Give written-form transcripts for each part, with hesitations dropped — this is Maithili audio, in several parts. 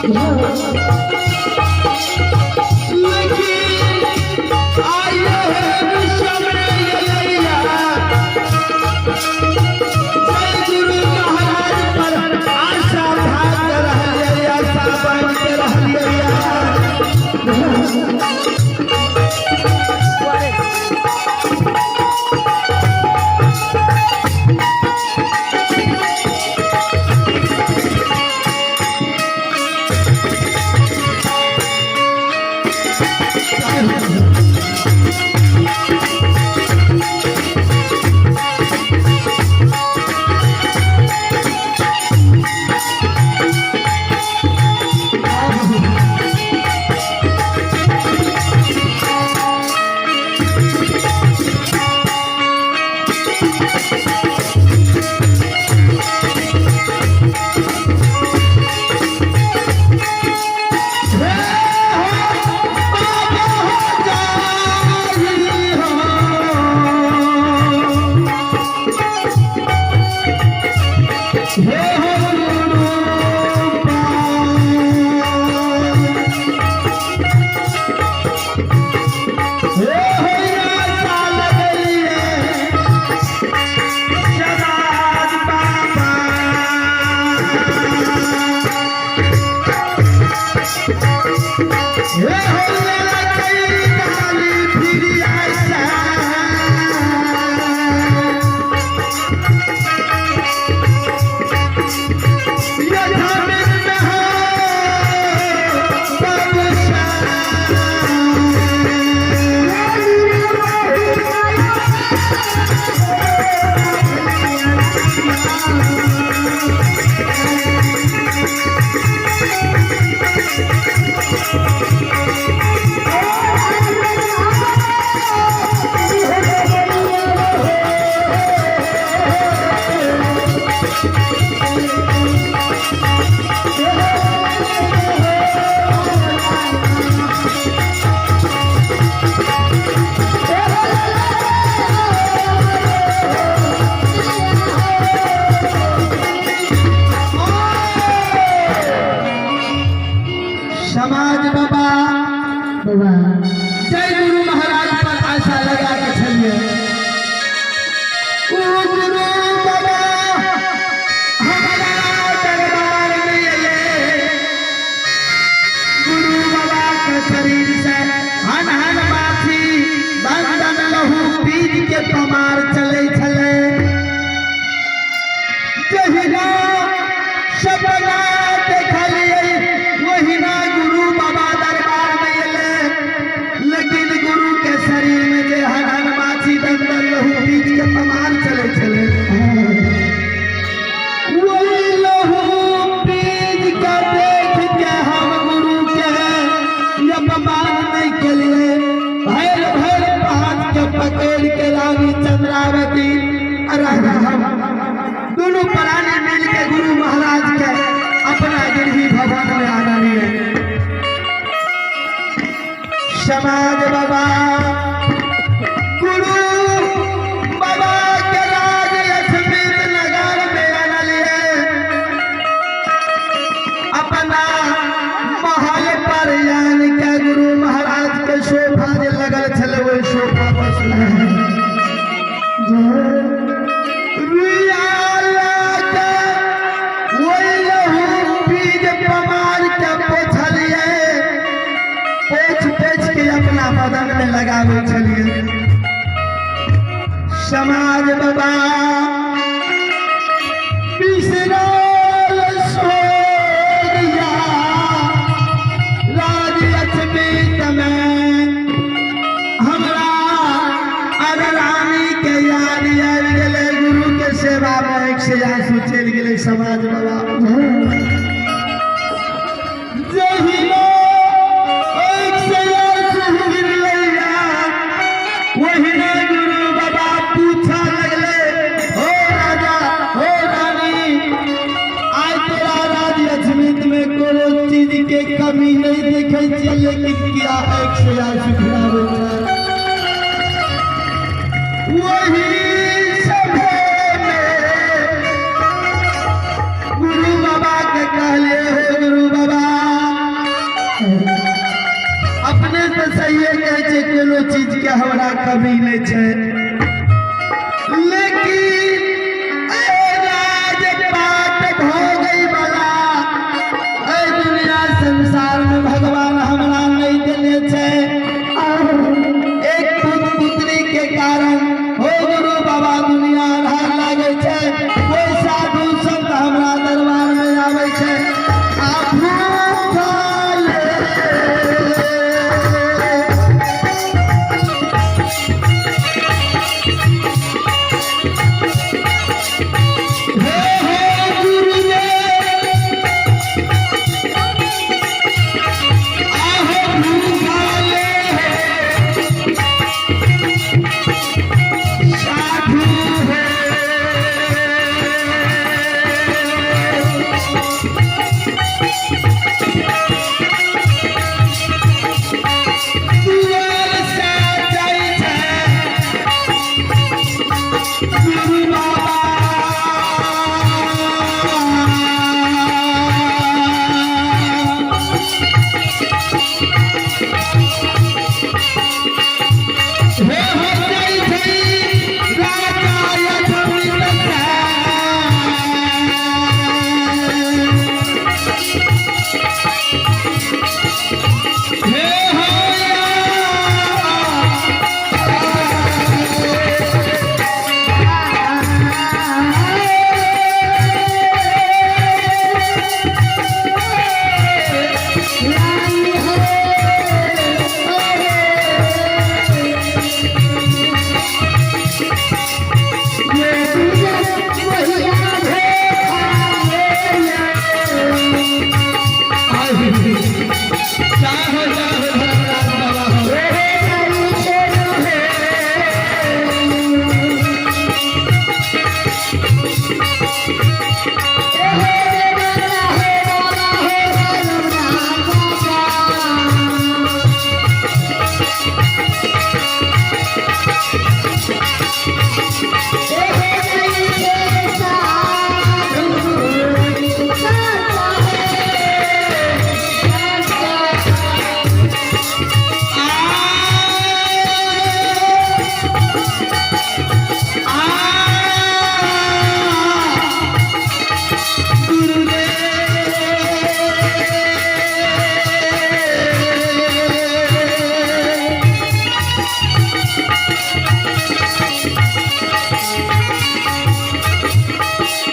लेकिन आइए समय एलैया, जय गुरु महाराज पर आशा भाग रहलियै, आशा बांधि के रहलियै। हे हो बाबा हो जाई हो, हे हो गुरु पावन, हे हो आशा लगलियै समाज बाबा। हे हो ललकई डाली फिर आशा, यथा में हो बाबूशाह। समाज बाबा बाबा जय गुरु महाराज पर आशा लगा के चलिए। ओ गुरु बाबा हमारा दरबार में अले, गुरु बाबा के शरीर से हन हन माछी दन दन लहू पीज के पमार चले छले। जहिना सपना देखलिए वहिना गुरु बाबा दरबार में अले, लेकिन गुरु के शरीर में जे हन हन माछी दन दन लहू पीज के पमार चले छले, वही लहू पीज के देख के हम गुरु के अपमान नहीं के लिए भैर भैर हाथ के पकड़ के रानी चंद्रावती और हम दोनों प्राणी मिल के गुरु महाराज के अपना गृह भवन में आना लिए। समाज बाबा गुरु बाबा के राज अजमेर नगर में आना लिए, अपना महल पर आन के गुरु महाराज के शोभा जे लगल छल ओहि शोभा बसलै। रुइया लऽ ओहि लहू बीज पमार के पोछलियै, पोछ पोछ के अपना बदन में लगाबै छलियै। समाज बाबा बिसरल सोनिया राज अजमेर में हमरा अर रानी के याद आबि गेलै, गुरु के सेवा में एक से आंसू चलि गेलै। समाज बाबा जहिना एक से आंसू गिरलैया वहिना गुरु बाबा पूछऽ लगलै, हो राजा हो रानी, आइ तोरा राज अजमेर में कोनो चीज के कमी नहीं देखै छियै, लेकिन किया एक से आंसू गिराबै छै? वही समय में गुरु बाबा के कहले, हो गुरु बाबा के हमरा कमी नहि छै, लेकिन राज पाट भोगै वाला एहि दुनिया संसार में भगवान हमरा नहीं देने छै। एक पुत्र पुत्री के कारण हो गुरु बाबा दुनिया अन्हार लागै छै। कोई साधु संत हमरा दरबार में आबै छै आ भूखल हे हे गुरुदेव आहो भूखले साधु है। दुआर से जाइ छै गुरु बाबा। हे हो जाइ छै राजा यशमित से। हे हो चाहो चाहो धर्मराज बाबा हो।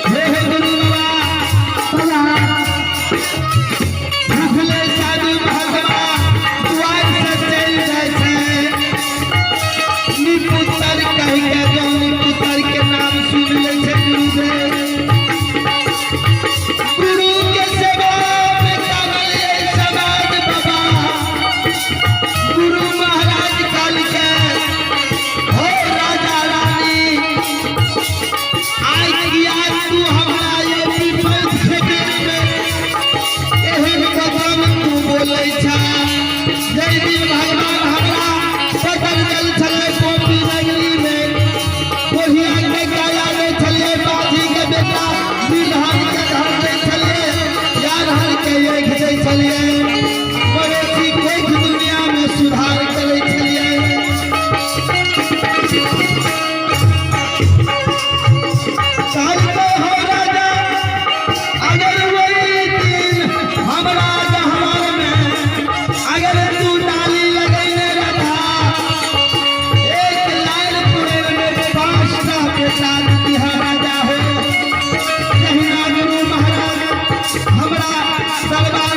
हे हे गुरु बाबा, भूखले साधु महात्मा द्वार से चलि जाइ छै। निपुतर कहि के जो निपुतर के नाम सुन लै छै गुरुदेव। गुरु के सेवा में कामल ये समाज बाबा। गुरु महाराज कहलकै, हो राजा रानी, आइ किया तू हमरा ये विपद खेत में एहन वचन तू बोलै छा? जाहि दिन भगवान हमरा पकड़ गेल छलै पोपी नगरी में, कोहिया के काया में छलियै, बाजी के बेटा बिरहन के धर दै छलियै, यार के एक दै छलियै, मवेशी कोख दुनिया में सुधार करै छलियै। कहलकै, हो राजा, अगर वही दिन हमरा गहवर में अगर तू डाली लगैने रहता, एक लाइन पुरेर में 5टा बेटा दिहा राजा हो। जहिना गुरु महाराज हमरा दरबार